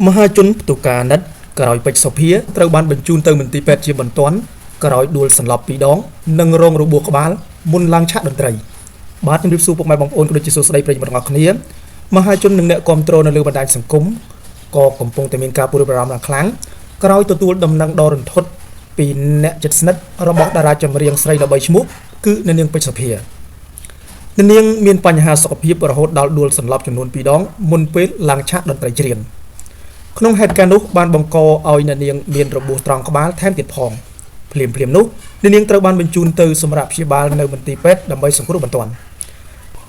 មហាជនផ្ទុះការអាណិតក្រោយពេជ្រសោភាត្រូវបានបញ្ជូនទៅមន្ទីរពេទ្យជាបន្ទាន់ក្រោយដួលសន្លប់ពីរដងនិងរងរបួសក្បាលមុនឡើងឆាកតន្ត្រីបាទជំរាបសួរពុកម៉ែបងប្អូនក៏ដូចជាសួស្តីប្រិយមិត្តទាំងអស់គ្នាមហាជននិងអ្នកគាំទ្រនៅលើបណ្ដាញសង្គមក៏កំពុងតែមានការព្រួយបារម្ភយ៉ាងខ្លាំងក្រោយទទួលដំណឹងដ៏រន្ធត់ពីអ្នកជិតស្និទ្ធរបស់តារាចម្រៀងស្រីល្បីឈ្មោះគឺអ្នកនាងពេជ្រសោភាអ្នកនាងមានបញ្ហាសុខភាពរហូតដល់ដួលសន្លប់ចំនួន2ដងមុនពេលឡើងឆាកតន្ត្រីច្រៀងក្នុងហេតុការណ៍នោះបានបង្កឲ្យអ្នកនាងមានរបួសត្រង់ក្បាលថែមទៀតផងភ្លាមៗនោះអ្នកនាងត្រូវបានបញ្ជូនទៅសម្រាប់ព្យាបាលនៅមន្ទីរពេទ្យដើម្បីសង្គ្រោះបន្ទាន់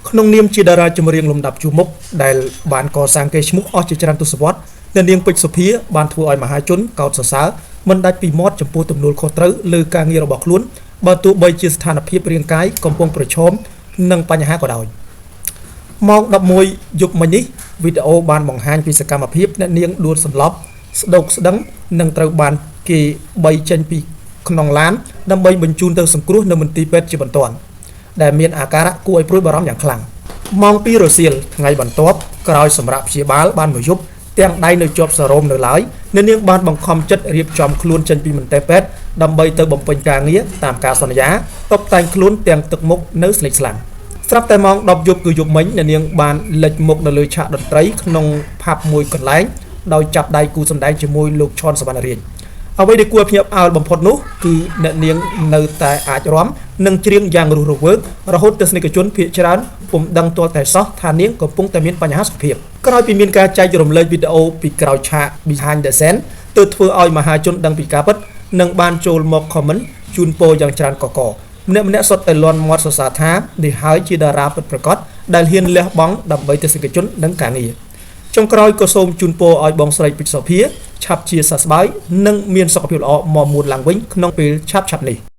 ក្នុងនាមជាតារាចម្រៀងលំដាប់ជួរមុខដែលបានកសាងកេរ្តិ៍ឈ្មោះអស់ជាច្រើនទសវត្សរ៍អ្នកនាងពេជ្រសុភាបានធ្វើឲ្យមហាជនកោតសរសើរមិនដាច់ពីមាត់ចំពោះទំនួលខុសត្រូវលើការងាររបស់ខ្លួនបើទោះបីជាស្ថានភាពរាងកាយកំពុងប្រឈមនឹងបញ្ហាក៏ដោយម៉ោង11យប់មិញនេះវីដេអូបានបង្ហាញពីសកម្មភាពអ្នកនាងដួលសន្លប់ស្ដោកស្ដឹងនិងត្រូវបានគេបីចេញពីក្នុងឡានដើម្បីបញ្ជូនទៅសង្គ្រោះនៅមន្ទីរពេទ្យជាបន្ទាន់ដែលមានអាការៈគួរឲ្យព្រួយបារម្ភយ៉ាងខ្លាំងម៉ោង2រសៀលថ្ងៃបន្ទាប់ក្រោយសម្រាប់ព្យាបាលបានមួយយប់ទាំងដៃនៅជាប់សរោមនៅឡើយអ្នកនាងបានបង្ខំចិត្តរៀបចំខ្លួនចេញពីមន្ទីរពេទ្យដើម្បីទៅបំពេញការងារតាមការសន្យាតុបតែងខ្លួនទាំងទឹកមុខនៅស្លេកស្លាំងស្រាប់តែម៉ោង10យប់គឺយប់មិញអ្នកនាងបានលេចមុខនៅលើឆាកតន្ត្រីក្នុងផាប់មួយកន្លែងដោយចាប់ដៃគូសម្ដែងជាមួយលោកឆនសវណ្ណរាជអ្វីដែលគួរឲ្យភ្ញាក់ផ្អើលបំផុតនោះគឺអ្នកនាងនៅតែអាចរាំនិងច្រៀងយ៉ាងរស់រវើករហូតទស្សនិកជនភាគច្រើនពុំដឹងទាល់តែសោះថានាងកំពុងតែមានបញ្ហាសុខភាពក្រោយពីមានការចែករំលែកវីដេអូពីក្រោយឆាក Behind the Scene ទើបធ្វើឲ្យមហាជនដឹងពីការពិតនិងបានចូលមក comment ជូនពរយ៉ាងច្រើនកកម្នាក់ម្នាក់សុទ្ធតែលាន់មាត់សរសើរថានេះហើយជាតារាពិតប្រាកដដែលហ៊ានលះបង់ដើម្បីទស្សនិកជននិងការងារចុងក្រោយក៏សូមជូនពរឲ្យបងស្រីពេជ្រសោភាឆាប់ជាសះស្បើយនិងមានសុខភាពល្អមាំមួនឡើងវិញក្នុងពេលឆាប់ៗនេះ។